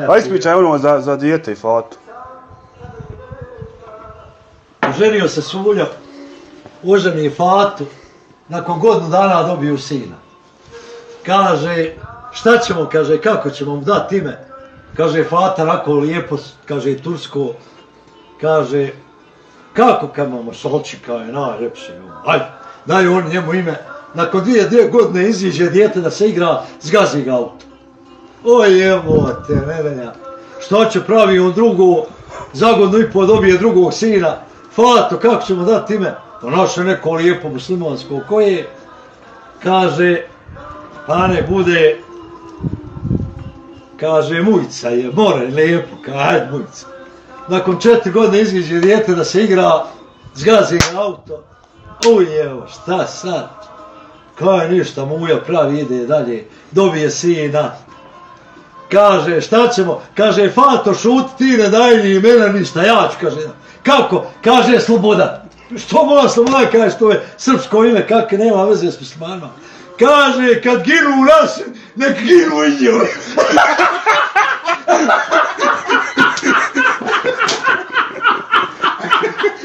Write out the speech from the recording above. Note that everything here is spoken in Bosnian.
Pa ispričaj ono za dijete i Fatu. Oženio se Suljo, oženi Fatu, nakon godinu dana dobiju sina. Kaže, šta ćemo, kaže, kako ćemo mu dati ime? Kaže, Fata rako lijepo, kaže, tursko, kaže, kako kad imamo Solčika je najljepši, ajde, daju oni njemu ime. Nakon 2 godine iziđe dijete da se igra, zgazi ga auto. Oj, evo te, nedelja. Što će pravi on drugo, za godinu i pol dobije drugog sina. Fato, kako ćemo dati ime? To naše neko lijepo muslimansko koje, kaže, pa ne bude, kaže, Mujica je, more, lijepo, kaže, Mujica. Nakon 4 godine iziđe dijete da se igra, zgazi ga auto. Uj, evo, šta sad? Kaj ništa, muja pravi, ide dalje, dobije sina. Kaže, šta ćemo? Kaže, Fato, šuti, ti ne daj ni imena ništa, ja ću, kaže. Kako? Kaže, Slobodan. Što moja Slobodan, kaže, to je srpsko ime, kakve nema veze s muslimanima. Kaže, kad ginu u nas, nek ginu i njoj.